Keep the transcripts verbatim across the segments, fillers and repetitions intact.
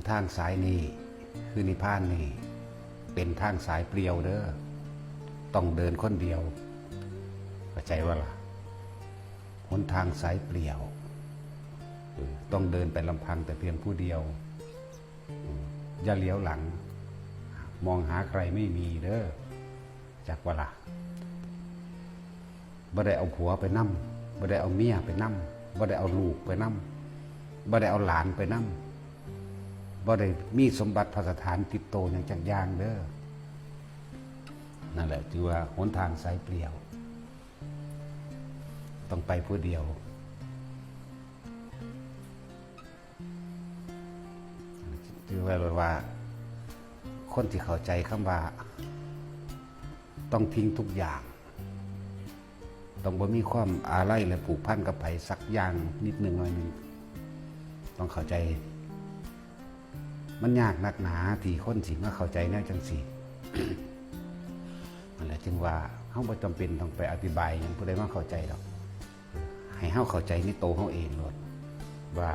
ทางสายนี้คือนิพพานนี่ เป็นทางสายเปลี่ยวเด้อ ต้องเดินคนเดียว เข้าใจว่าล่ะ หนทางสายเปลี่ยว เออ ต้องเดินไปลำพังแต่เพียงผู้เดียว อืม อย่าเหลียวหลัง มองหาใครไม่มีเด้อ จักว่าล่ะ บ่ได้เอาผัวไปนำ บ่ได้เอาเมียไปนำ บ่ได้เอาลูกไปนำ บ่ได้เอาหลานไปนำ บ่ได้มีสมบัติพัสถานติดโตหยังจักอย่างเด้อ นั่นแหละ ถือว่าหนทางสายเปลี่ยว ต้องไปผู้เดียว ถือว่า ว่า คนที่เข้าใจคำว่า ต้องทิ้งทุกอย่าง ต้องบ่มีความอาลัยและผูกพันกับไผสักอย่างนิดหนึ่งหน่อยหนึ่ง ต้องเข้าใจ มันยากนักหนาที่คนสิมาเข้าใจแนวจังซี่ นั่นแหละจึงว่าเฮาบ่จำเป็นต้องไปอธิบายหยังผู้ใดมาเข้าใจดอก ให้เฮาเข้าใจในโตเฮาเองโลด ว่า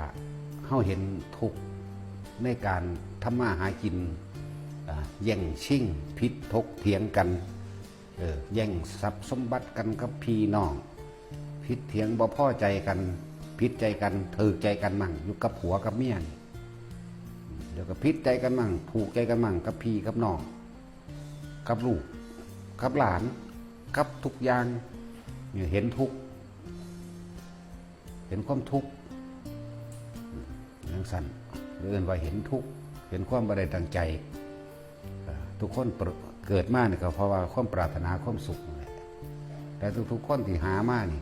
เฮาเห็นทุกข์ในการทำมาหากิน อ่า แย่งชิง ผิดถกเถียงกัน เออ แย่งทรัพย์สมบัติกันกับพี่น้อง ผิดเถียงบ่พอใจกัน ผิดใจกัน ถืกใจกันมั่ง อยู่กับผัวกับเมียนี่ เดี๋ยวก็ผิดใจกันมั่ง ผูกใจกันมั่ง กับพี่กับน้อง กับลูก กับหลาน กับทุกอย่าง เนี่ย เห็นทุกข์ เห็นความทุกข์ อืม จังซั่น เอิ้นว่าเห็นทุกข์ เห็นความบ่ได้ดังใจ เอ่อ ทุกคนเกิดมานี่ก็เพราะว่าความปรารถนาความสุขนั่นแหละ แต่ทุกๆคนที่หามานี่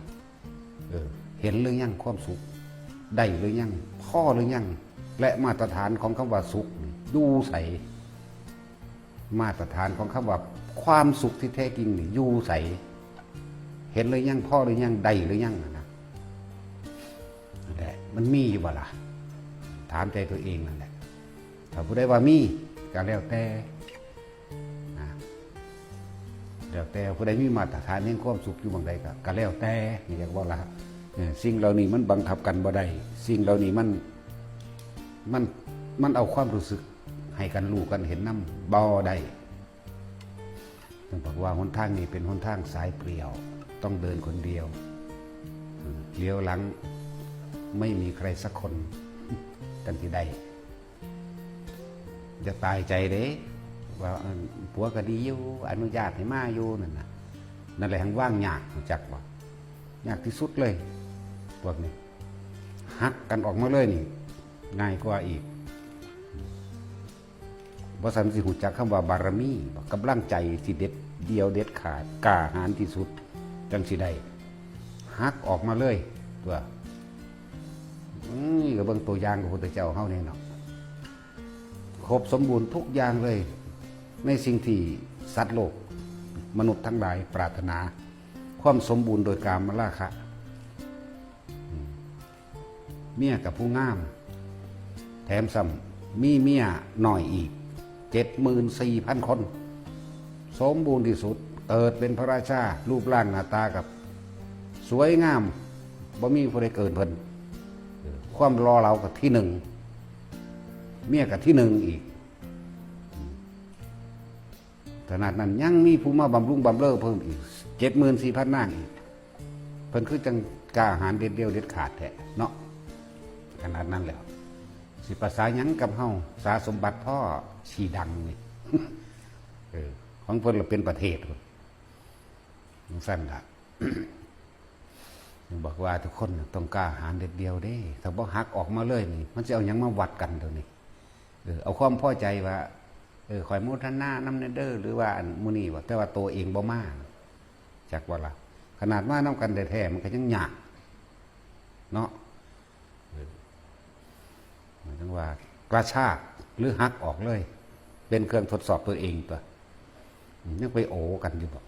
เออ เห็นหรือยังความสุข ได้หรือยัง พอหรือยัง และมาตรฐานของคำว่าสุขนี่อยู่ไส มาตรฐานของคำว่าความสุขที่แท้จริงนี่อยู่ไส เห็นหรือยัง พอหรือยัง ได้หรือยังนะ นั่นแหละ มันมีอยู่บ่ล่ะ ถามใจตัวเองนั่นแหละ ถ้าผู้ใดว่ามี ก็แล้วแต่ นะ แล้วแต่ผู้ใดมีมาตรฐานแห่งความสุขอยู่หม่องใดก็ ก็แล้วแต่ นี่อยากบอกละ เออ สิ่งเหล่านี้มันบังคับกันบ่ได้ สิ่งเหล่านี้มัน มัน มันเอาความรู้สึกให้กันรู้กันเห็นนำบ่ได้ ต้องบอกว่าหนทางนี้เป็นหนทางสายเปลี่ยว ต้องเดินคนเดียว อืม เหลียวหลังไม่มีใครสักคน จั่งสิได้ อย่าตายใจเด้ ว่า เอิ่ม ผัวก็ดีอยู่ อนุญาตให้มาอยู่นั่นน่ะ นั่นแหละแฮ่งวางยาก รู้จักบ่ ยากที่สุดเลย พวกนี้ หักกันออกมาเลยนี่ ง่ายกว่าอีก บ่ซั้นสิรู้จักคำว่าบารมีบ่ กำลังใจที่เด็ดเดี่ยวเด็ดขาด กล้าหาญที่สุด จั่งสิได้ หักออกมาเลย ตัว อืม ก็เบิ่งตัวอย่างของพระพุทธเจ้าเฮานี่เนาะ ครบสมบูรณ์ทุกอย่างเลย ในสิ่งที่สัตว์โลก มนุษย์ทั้งหลายปรารถนา ความสมบูรณ์โดยกามราคะ อืม เมียกับผู้งาม แถมซ้ำมีเมียน้อยอีก เจ็ดหมื่นสี่พันคน สมบูรณ์ที่สุด เกิดเป็นพระราชา รูปร่างหน้าตากับสวยงาม บ่มีผู้ใดเกินเพิ่น ความหล่อเหลาก็ที่หนึ่ง เมียก็ที่หนึ่งอีก ขนาดนั้นยังมีผู้มาบำรุงบำเรอเพิ่มอีก เจ็ดหมื่นสี่พันนางอีก เพิ่นคือจั่งกล้าหาญเด็ดเดี่ยวเด็ดขาดแท้เนาะ ขนาดนั้นแล้ว สิภาษาหยังกับเฮา สาสมบัติพ่อสีดังนี่ เออ ของเพิ่นละเป็นประเทศพุ้น จั่งซั่นล่ะ บอกว่าทุกคนต้องกล้าหาญเด็ดเดี่ยวเด้ ถ้าบ่หักออกมาเลยนี่ มันสิเอาหยังมาวัดกันเดี๋ยวนี้ เออ เอาความพอใจว่า เออ ข้อยโมทนานำแน่เด้อ หรือว่าอันหมู่นี้ว่า แต่ว่าตัวเองบ่มา จักว่าล่ะ ขนาดมานำกันแท้ๆ มันก็ยังยาก เนาะ เออ หมายถึงว่ากระชากหรือหักออกเลย เป็นเครื่องทดสอบตัวเองตัว อืม ยังไปโอกันอยู่บ่